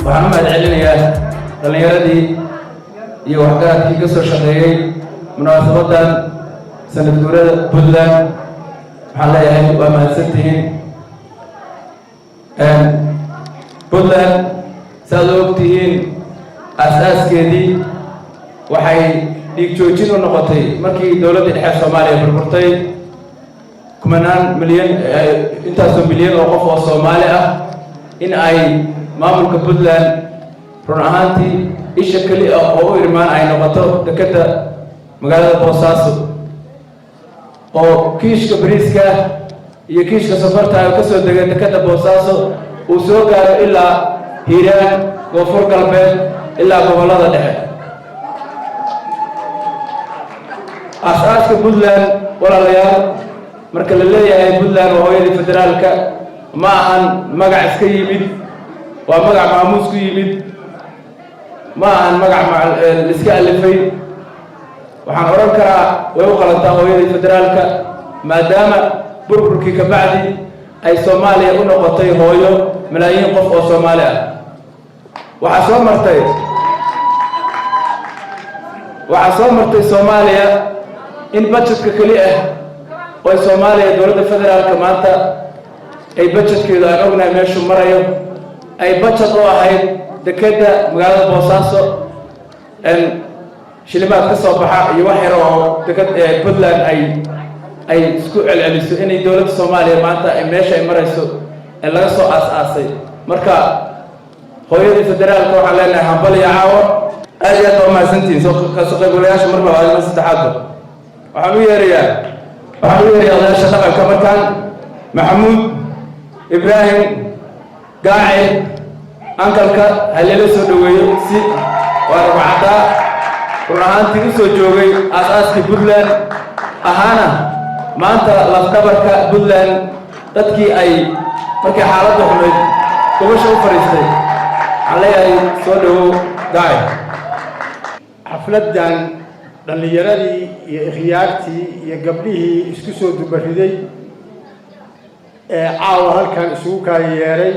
Waxaan u mahad celinayaa dhallinyaradii iyo waxgaradkii ka soo shaqeeyey munaasabaddan sanad guurada Puntland. Waxaan leeyahay waa mahadsantihiin. Puntland, saaad u ogtihiin, aas-aaskeedii waxay dhiig joojin u noqotay markii dowladdii dhexe Soomaaliya burburtay. Kumanaan milyan, intaasoo milyan oo qof oo Soomaali ah, in ay maamulka Puntland run ahaantii isha keli ah oo u irmaan ay noqoto dekedda magaalada Boosaaso, oo kiishka bariiska iyo kiishka sokorta ay ka soo degay dekedda Boosaaso uu soo gaaro ilaa Hiiraan, Koonfur Galbeed, ilaa gobollada dhexe. Aas-aaska Puntland, walaalayaal, marka la leeyahay Puntland waa hooyadii federaalka, ma ahan magac iska yimid, waa magac maamuus ku yimid, ma ahan magac iska alifay. Waxaan odhan karaa way u qalantaa hooyadii federaalka, maadaama burburkii ka bacdi ay Soomaaliya u noqotay hooyo malaayiin qof oo Soomaali ah. Waxaa soo martay Soomaaliya in budgetka keli ah oo Soomaaliya, dowladda federaalka maanta ay budgetkeedu aan ognahay meeshuu marayo, ay budget u ahayd dekedda magaalada Boosaaso shilimaad ka soo baxa iyo wax yar oo deked Puntland ay isku celceliso inay dowladda Soomaaliya maanta meesha ay marayso ee laga soo aas-aasay. Marka hooyadii federaalka waxaan leenahay hambal iyo caawo. Aad iyo aad baa umahadsantihiin kasoo qaybgalayaasha. Mar labaad, mar saddexaadba waxaan u yeerayaa odayaasha dhaqanka. Markaan Maxamuud Ibraahim Gaaci ankalka halala soo dhoweeyo, si waa ragcaddaa run ahaantii u soo joogay aas-aaskii Puntland, ahaana maanta lafdhabarka Puntland, dadkii ay markay xaaladda xumayd gobasha u fadhiistay. Waxaan leeyahay soo dhowow, Gaaci. Xafladdan dhallinyaradii iyo ikhyaartii iyo gabdhihii isku soo dubariday ee caawa halkan isugu kaayeeray,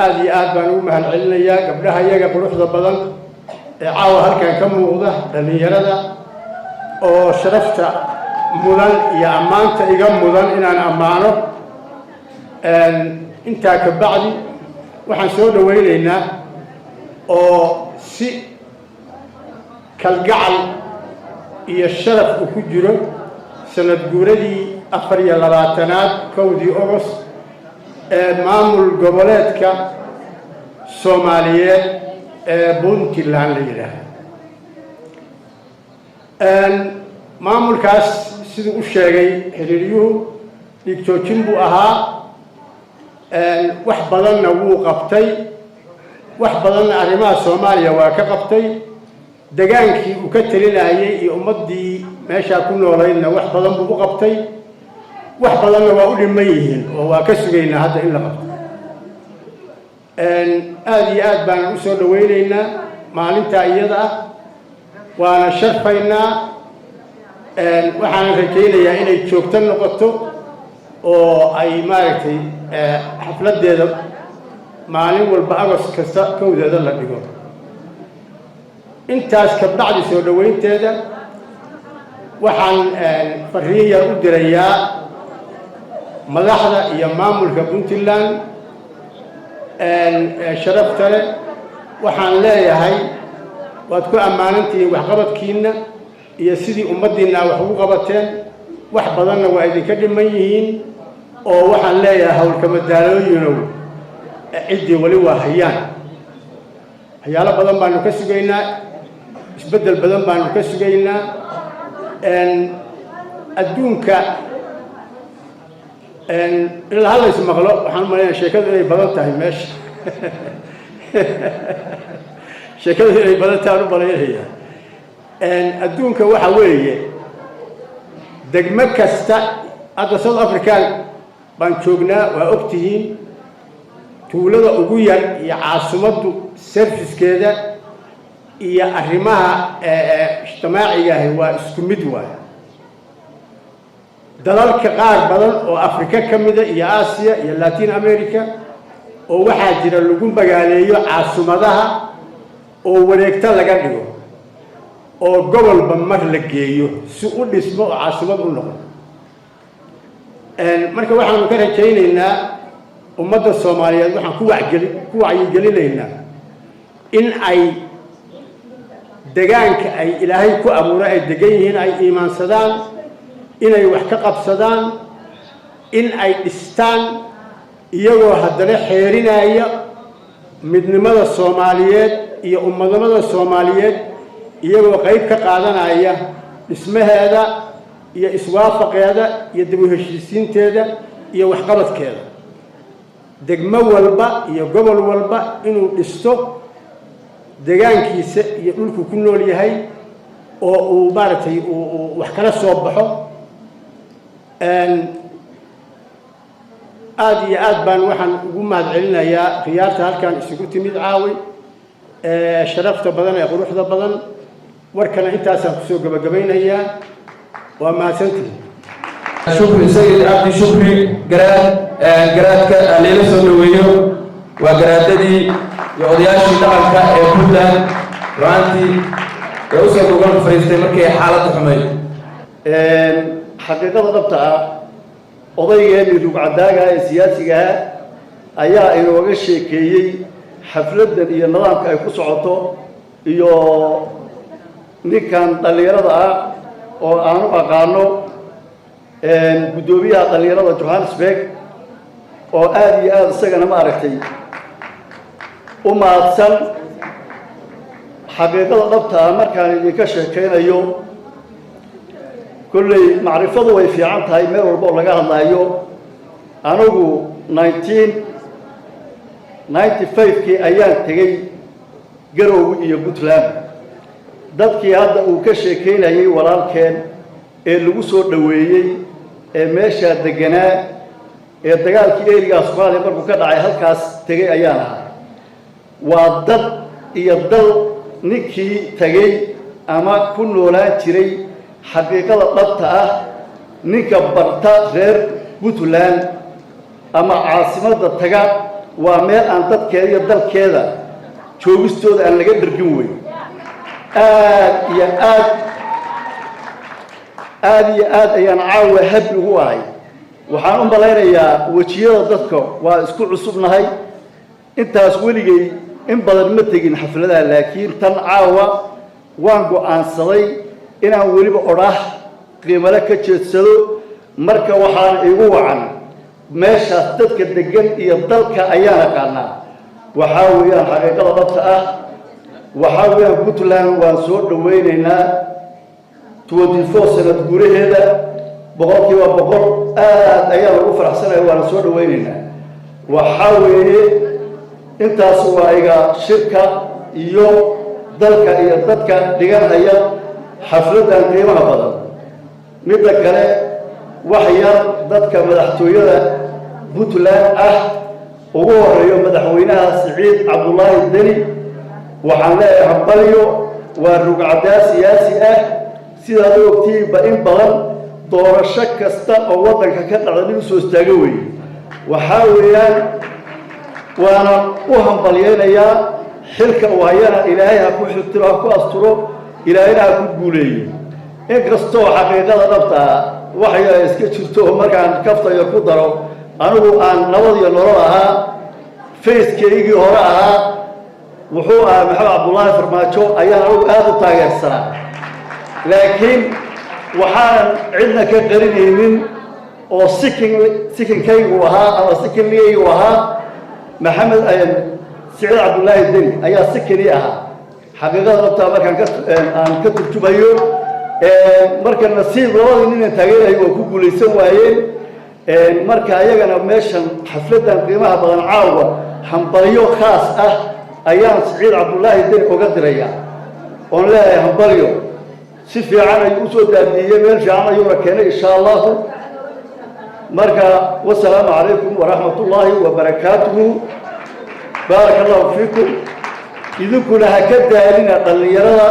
aada iyo aad baan ugu mahad celinayaa gabdhaha iyaga quruxda badan ee caawa halkan ka muuqda, dhallinyarada oo sharafta mudan iyo ammaanta iga mudan inaan ammaano. Intaa ka bacdi, waxaan soo dhawaynaynaa oo si kalgacal iyo sharaf uu ku jiro sanad guuradii 24aad, 1dii Ogost, ee maamul goboleedka Soomaaliyeed ee Puntland la yidhaahdo. Maamulkaas, siduu u sheegay xiriiryuhu, dhiig joojin buu ahaa. Wax badanna wuu qabtay, wax badanna arrimaha Soomaaliya waa ka qabtay. Degaankii uu ka talinayay iyo ummaddii meeshaa ku noolaydna wax badan buu u qabtay, wax badanna waa u dhiman yihiin oo waa ka sugaynaa hadda in la qabto. Aada iyo aad baan u soo dhawaynaynaa maalintaa iyada ah, waana sharfaynaa. Waxaana rajaynayaa inay joogto noqoto oo ay maaragtay xafladdeeda maalin walba Agost kasta 1deeda la dhigo. Intaas ka bacdi soo dhoweynteeda, waxaan fariin yar u dirayaa madaxda iyo maamulka Puntland sharafta leh. Waxaan leeyahay waad ku ammaanantihiin waxqabadkiinna iyo sidii ummaddiinna wax ugu qabateen. Wax badanna waa idinka dhiman yihiin, oo waxaan leeyahay howlkamadaalooyinow ciddii weli waa hayaan. Waxyaalo badan baanu ka sugaynaa, isbeddel badan baanu ka sugaynaa adduunka. Ilaa halays maqlo, waxaan u malaynaya sheekadu inay badan tahay meesha, sheekadu inay badan tahay aan u malaynaya. Adduunka waxa weeye degmo kasta. Hadda South African baan joognaa, waa og tihiin, tuulada ugu yar iyo caasimaddu servicekeeda iyo arrimaha ijtimaacigahi waa isku mid waay. Dalalka qaar badan oo Afrika ka mida iyo Aasiya iyo Latin America. Oo waxaa jira lagu magaaleeyo caasimadada oo wareegto laga dhigo oo gobolba mar la geeyo si u dhismo oo caasimad u noqdo. Marka waxaanu ka rajaynaynaa ummadda Soomaaliyeed, waxaan ku wacyigelinaynaa in ay degaanka ay Ilaahay ku abuuray ay degan yihiin ay iimaansadaan, inay wax ka qabsadaan, in ay dhistaan, iyagoo haddana xeerinaya midnimada Soomaaliyeed iyo ummadnimada Soomaaliyeed, iyagoo qayb ka qaadanaya dhismaheeda iyo iswaafaqeeda iyo dib u heshiisiinteeda iyo waxqabadkeeda. Degmo walba iyo gobol walba inuu dhisto degaankiisa iyo dhulku ku nool yahay oo uu ma aragtay uu wax kala soo baxo. Aada iyo aad baan waxaan ugu mahad celinayaa khiyaarta halkan isugu timid caawi, sharafta badan ee quruxda badan. Warkana intaasaan kusoo gabagabaynayaa. Waa mahadsantihin. Shukri Sayid Cabdi Shukri Garaad, garaadka layla soo dhaweeyo. Waa garaadadii iyo odayaashii dhaqanka ee Puntland ru'aantii ee usoo gogol fariistay markii xaaladda xumayd. Xaqiiqada dhabta ah, odaygeennii rugcadaaga ee siyaasigaha ayaa inooga sheekeeyey xafladdan iyo nidaamka ay ku socoto, iyo ninkan dhallinyarada ah oo aanu aqaano, guddoomiyaha dhallinyarada Johannesburg, oo aada iyo aada isagana ma aragtay u mahadsan. Xaqiiqada dhabta ah markaan idinka sheekaynayo, kolley macrifadu way fiican tahay meel walba oo laga hadlaayo. Anigu 1995-kii ayaan tegey Garowe iyo Puntland. Dadkii hadda uu ka sheekaynayay walaalkeen ee lagu soo dhoweeyey ee meeshaa deganaa ee dagaalkii eerigaa Soomaaliya markuu ka dhacay halkaas tegey ayaan ahaa. Waa dad iyo dal ninkii tegey ama ku noolaan jiray. Xaqiiqada dhabta ah, ninka barta reer Puntland ama caasimadda taga, waa meel aan dadkeeda iyo dalkeeda joogistooda aan laga dhergin wey. Aad iyo aad, aada iyo aad ayaan caawa happy ugu ahay. Waxaan u malaynayaa wejiyada dadka waa isku cusubnahay. Intaas weligay in badan ma tegin xafladaha, laakiin tan caawa waan go'aansaday inaan weliba odhaah qiimale ka jeedsado. Marka waxaana igu wacan meeshaas dadka degan iyo dalka ayaan aqaanaa. Waxaa weeyaan xaqiiqada dhabta ah, waxaa weeyaan Puntland waan soo dhawaynaynaa 24 sanad gudaheeda 100%. Aad ayaa lagu faraxsanaya, waana soo dhawaynaynaa. Waxaa weeye intaas waa iga shirka iyo dalka iyo dadka dhiganhaya xafladdan qiimaha badan. Midda kale, wax yar dadka madaxtooyada Puntland ah, ugu horeeyo madaxweynaha Siciid Cabdullaahi Deni, waxaan leeyahay hambalyo. Waa rugcadaa siyaasi ah, sidaad u ogtihiinba. In badan doorasho kasta oo waddanka ka dhacda nin usoo istaago weeye. Waxaa weeyaan waana u hambalyaynayaa. Xilka uu hayana Ilaahay ha ku xiltiro, ha ku asturo, Ilaahayna ha ku guuleeyo. Inkastoo xaqiiqada dhabta ah waxay iska jirto oo markaan kaftayo ku daro, anigu aan Nabad iyo Nolol ahaa, facekeygii hore ahaa wuxuu ahaa Maxamed Cabdullaahi Farmaajo ayaan anigu aada u taageersanaa. Laakiin waxaanan cidna ka qarinaynin oo secondkaygu ahaa ama secondligaygu ahaa Maxamed Siciid Cabdullaahi Deni ayaa second-ii ahaa. Xaqiiqada dhabtaa markaan ka aan ka turjumayo, marka nasiib labadii ninaan taageerayo waa ku guulaysan waayeen. Marka ayagana meeshan xafladdan qiimaha badan caawa hambalyo khaas ah ayaan Siciid Cabdullaahi Deni oga diraya oon leeyahay hambalyo. Si fiican ayuu usoo daadiyey, meel fiican ayuuna keenay, insha Allahu. Marka wasalaamu calaykum waraxmat ullaahi wabarakaatuhu. Baaraka Allahu fiikum. Idinkuna ha ka daalina dhallinyarada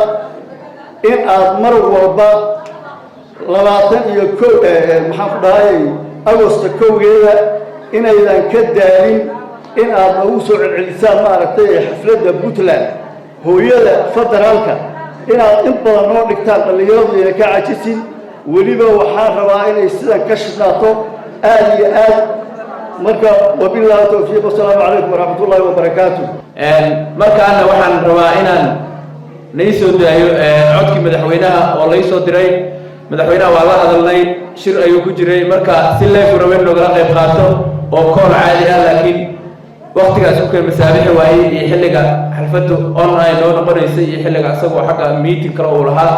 in aad mar walba 21, maxaan ku dhahay, Agosta 1-geeda inaydan ka daalin. In aad noogu soo celcelisaan, maaragtay, xafladda Puntland, hooyada federaalka, inaad in badan noo dhigtaan, dhallinyaradu ayna ka cajisin. Weliba waxaan rabaa inay sidan ka shidnaato aada iyo aad. Marka wabillahi towfiiq, wasalaamu calaykum waraxmat ullahi wabarakaatu. Markaana waxaan rabaa inaan lai soo daayo codkii madaxweynaha oo lai soo diray. Madaxweynaha waa la hadalnay, shir ayuu ku jiray. Marka si leefu rabo in loogala qayb qaato oo call caadi ah, laakiin waktigaas ku keen masaabixi waayey iyo xilliga xalfaddu online noo noqonaysay iyo xilliga isagoo xagga meeting kale uu lahaa.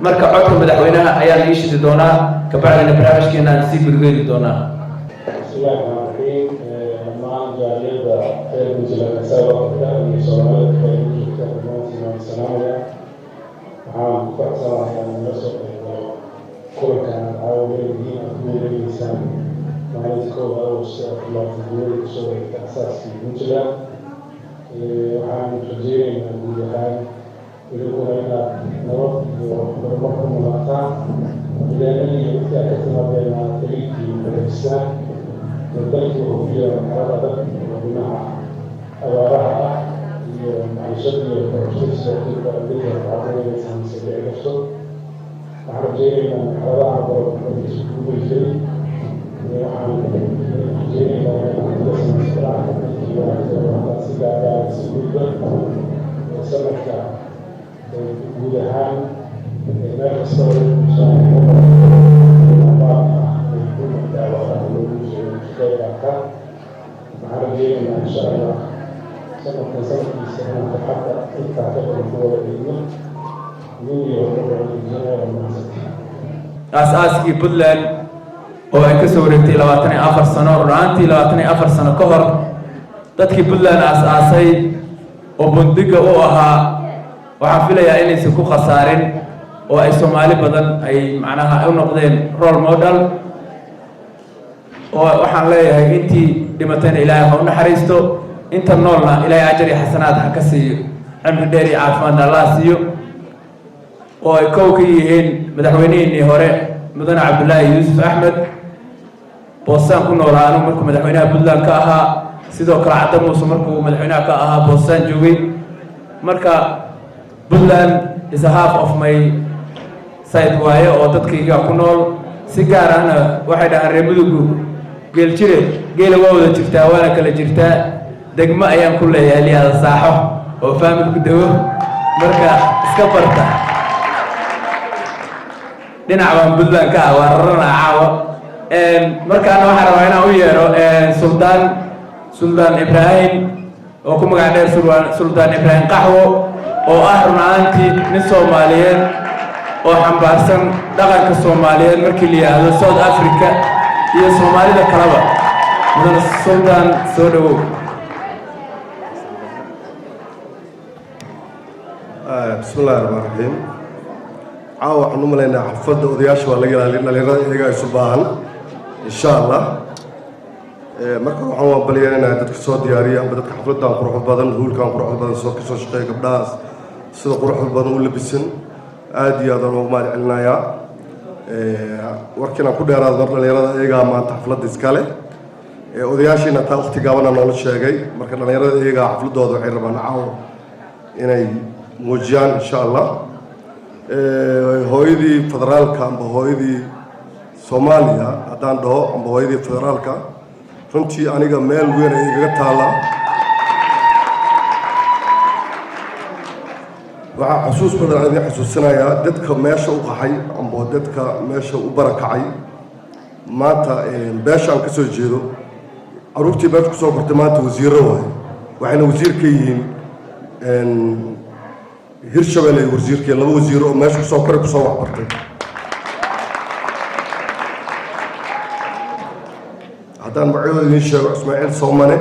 Marka codka madaxweynaha ayaan ii shidi doonaa, kabacdina barnaamijkeena aan sii gudgeeli doonaa. Bismillahi raxmaan raxiim. Dhammaan jaaliyadda reer Puntland ee South Africa iyo Soomaalida kale ku joogta, dhammaantiin waan salaamaya. Waxaan ku faraxsanahay inaan nala soo qeybgalo kulankan aad caawa leedihiin, aad ku weyneysaan maalinta 1da August ee 20 guurada kusoo wareegta asaaskii Puntland. Waxaan rajeyneynaa guud ahaan idinkuna inaad nabad iyo horumar ku noolaataan, deegaanadii iyo dadkii aad ka timaadeen aad xiriirkii hagaajisaan. Dalkii wuxuu ku jira marxalad adag oo dhinaca abaaraha ah iyo maciishada iyo kororshada saameysa dhici karto. Waxaan rajeyneynaa marxaladaha hore iskugu jiray. Waxaan rajeyneynaa inaad ka samaysataan dadkii wanaagsan, si gaar si guudba sanadka guud ahaan meel kasta oo baabka gurmadka abaaraha loogu jiro ka qayb qaataan. Waxaan rajeyneynaa, insha Allah, sanadkan sanadkiisa inaan farxadda intaa ka badan ku wada eegno. Guud iyo horumar baan rajeynayaa. Waa mahadsantahay. Aas-aaskii Puntland oo ay ka soo wareegtay 24 sano. Run ahaantii, 24 sano ka hor dadkii Puntland aas-aasay oo bundiga u ahaa, waxaan filayaa inaysan ku khasaarin oo ay Soomaali badan ay macnaha u noqdeen role model. Oo waxaan leeyahay, intii dhimatayna Ilaahay ha u naxariisto, inta noolna Ilaahay ajar iyo xasanaad ha ka siiyo, cimri dheer iyo caafimaadna Allah siiyo, oo ay kow ka yihiin madaxweynihiinii hore, mudane Cabdullaahi Yuusuf Axmed. Boosaan ku noolaa anugu markuu madaxweynaha Puntland ka ahaa. Sidoo kale Cadda Muuse markuu madaxweynaha ka ahaa Boosaan joogay. Marka Puntland is a half of my side waaye, oo dadkayga ku nool. Si gaar ahna waxay dhahaan reer Mudugu, "Geeljire geela waa wada jirtaa, waana kala jirtaa." Degmo ayaan ku leeyahay liyaada Saaxo oo family-ku dego. Marka iska barta, dhinac baan Puntland ka ah, waa raranaa caawa. Markaana waxaan rabaa inaan u yeero Suldaan Ibraahim, oo ku magac dheer Suldaan Ibraahim Qaxwo, oo ah run ahaantii nin Soomaaliyeed oo xambaarsan dhaqanka Soomaaliyeed markii la yidhaahdo South Africa iyo Soomaalida kaleba. Mudan Suldaan, soo dhowow. Bismi illahi raxmaan raxiim. Caawa waxaan u malaynaa xafladda odayaasha waa laga ilaaliya, dhalinyarada iyagaa isu baahan, insha Allah. Marka waxaan waan balyeenaynaa dadka soo diyaariya amba dadka xafladdan quruxda badan, huulkan quruxda badan soo kasoo shaqeeya, gabdhahaas sida quruxda badan u labisan, aad iyo aad aan ugu mahad celinayaa. Warkiinaan ku dheeraado mar, dhalinyarada iyagaa maanta xafladda iskale. Odayaashiina taa waqti gaabana noola sheegay. Marka dhalinyarada iyagaa xafladooda waxay rabaan caawa inay muujiyaan, insha Allah. Hooyadii federaalka amba hooyadii Soomaaliya haddaan dhaho, amba hooyadii federaalka, runtii aniga meel weyn ay igaga taallaa. Waxaa xusuus badan aan idin xusuusinayaa dadka meesha u qaxay amba dadka meesha u barakacay. Maanta beesha aan ka soo jeedo, carruurtii beesha kusoo kortay maanta wasiirro waaye, waxayna wasiir ka yihiin Hirshabelle ay wasiirkeen, laba wasiiro oo meesha kusoo koray, kusoo waxbartay. Haddaan magacyadooda idiin sheego, Ismaaciil Soomane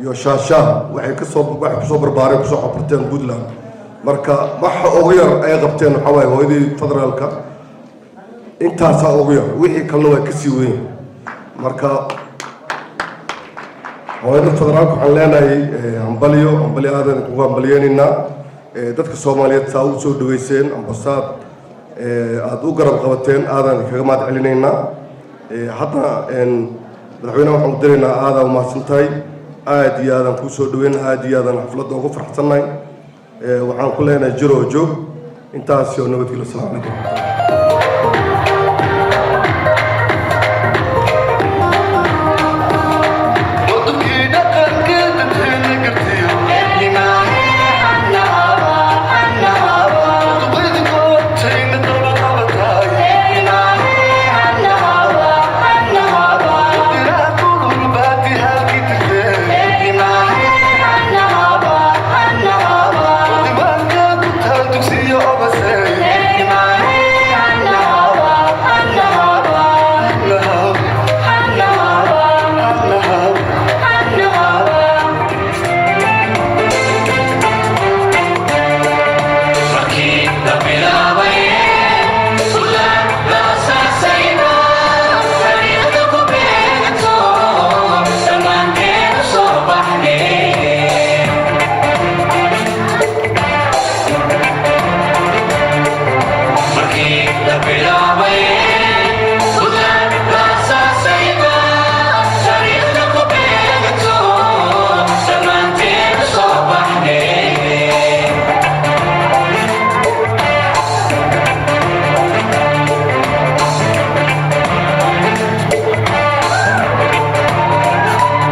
iyo Shaashaah, waxay kasoo waxay kusoo barbaareen, kusoo waxbarteen Puntland. Marka waxa ugu yar ay qabteen waxaa waaye hooyadii federaalka, intaasaa ugu yar, wixii kalena waa kasii weyn. Marka hooyada federaalka waxaan leenahay hambalyo, hambalyo, aadan kugu hambalyeynaynaa. Dadka Soomaaliyeed saa u soo dhaweyseen ambasaad aada u garab qabateen, aadaan kaga mahad celinaynaa. Hadda madaxweynaha waxaan u diraynaa, aadaa umahadsan tahay. Aad iyo aadaan kuu soo dhaweyn, aad iyo aadaan xafladda ugu faraxsannahay. Waxaan ku leenahay jiroo joog. Intaas oo nabadgelyo. Asalaamu calaykum.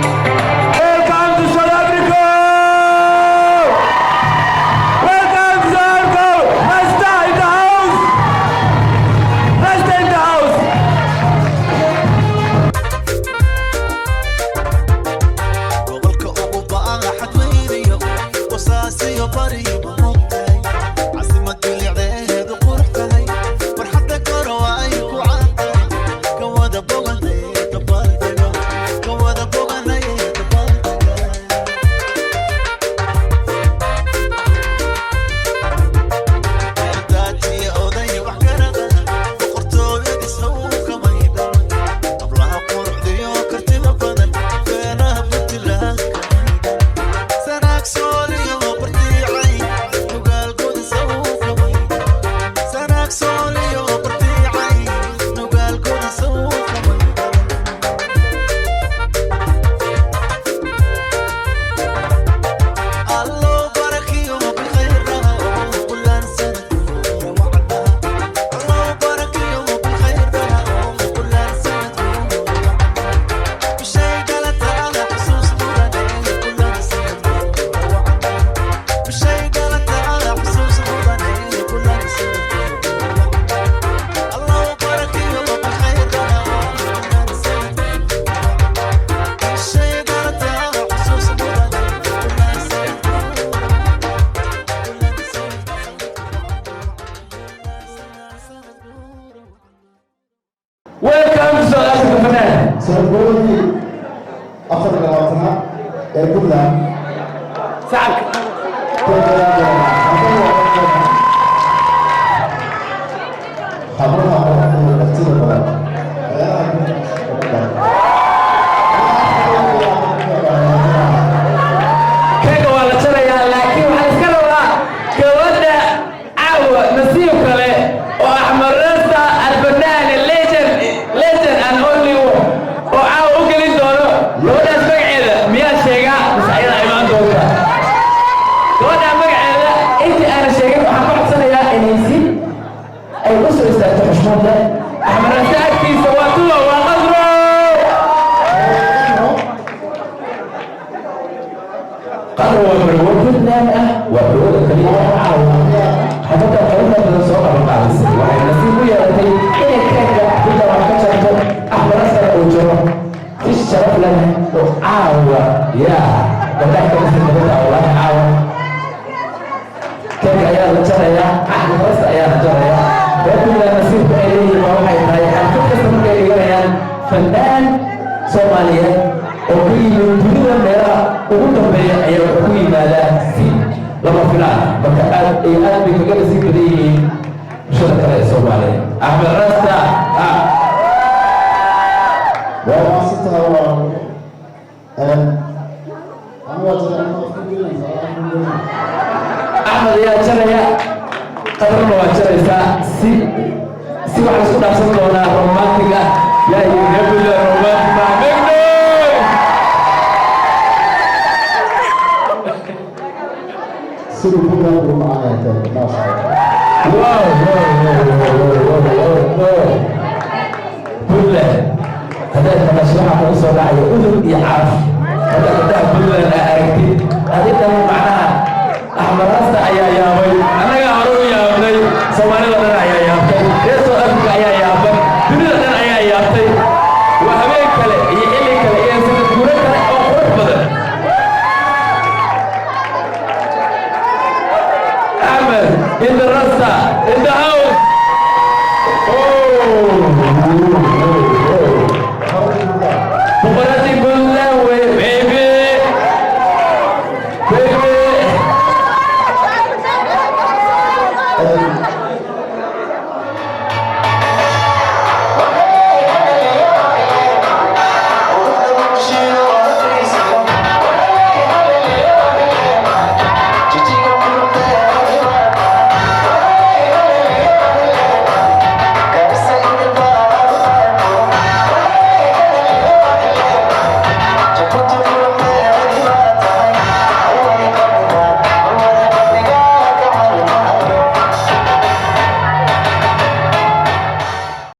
Welcome to South Africa! Welcome to South Africa! Rasta in the house! Rasta in the house! Gobolka ugu ba'an xadweynayo wasaasiyo bariyo mugtahay, caasimad bilicdeedu qurux tahay, farxadda koro ay ku caantahay, ka wada boganay dabaaldega, ka wada boganay dabaaldega. Daajiya oday wax garada, boqortooyadiis how kamaydhan, hablaha quruxdiyo kartida badan, beelaha Puntland Sanaag Sooliyo bartiicay nugaalgoodisaw kamaydhan, Sanaag Sooliyo bartiicay nugaalgoodisaw kamaydhan. Allo barakiyo bilkhayraha oo kulaan sanadkooda wacdaha, allo barakiyo bilkhayraha oo kulaan sanadkooda wacdaha, bishay galataada xusuus mudane kulaan sanadkooda wacdaha, bishay galataada xusuus mudane kulaan sanadkooda wacdaha, allo barakiyo bilkhayraha oo kulaan sanadkooda wacdaha, bishay galataada xusuus mudane kulaan sanadkooda kulaan sanadkooda. Welcome to South Africa, Fanaan. Sanadgoodii 24aad ee Puntland. Sacabka. Hablaha quruxda kartida badan ciyaaraha Puntland. Keega waa la jarayaa, laakiin waxaa iska rabaa gabadha caawa nasiib kale oo Axmed Rasta Alfanaan, legend, legend and only one, oo caawa u gelin doono gabadhaas. Magaceeda miyaa sheegaa mise ayadaa imaan doonta gabadhaa magaceeda? Intii aana sheegin, waxaan ka codsanayaa inay si ay u soo istaagto xushmad leh Axmed Rasta agtiisa. Waa tuwa? Waa Qadro. Qadro waa marwo Puntland ah, waa marwada kaliya oo caawa xafadda quruxda badan soo qaban qaadisay. Waxay nasiib u yeelatay inay keega Puntland wax ka jarto, Axmed Rastana uu jiro si sharaf leh oo caawa yaa gabdhaha ka dhisan gabadha. Wallaahi caawa keega ayaa la jarayaa, Axmed Rasta ayaa la jarayaa. Reer Puntland nasiibka ay leeyihiin waa waxay tahay xalfad kasta markay dhiganayaan fannaan Soomaaliyeed oo ka yimid dunida meelaha ugu dambeeya ayaa wuxuu ku yimaadaa si lama filaan. Marka aad iyo aad bay kaga nasiib badan yihiin bulshada kale ee Soomaaliya. Axmed Rasta. Waa mahadsantahay walaal. Anigu waa jira ku gelinaysaa. Axmed ayaa jaraya, Qadrana waa jaraysaa. Si waxaa isku dhaafsan doonaa romantic ah. Yaa yiri reer Puntland romantic maa? Megno. Siduu Puntland ugu macaan yahay, maasha Allah. Wow. Puntland haddaad maqasho, waxaa kugu soo dhacaya udug iyo caraf. Marka haddaad Puntland aa aragtid, adiga macnaha Axmaraasta ayaa yaabay, annagaa hore u yaabnay, Soomaalida dhan ayaa yaabtay, reer South Africa ayaa.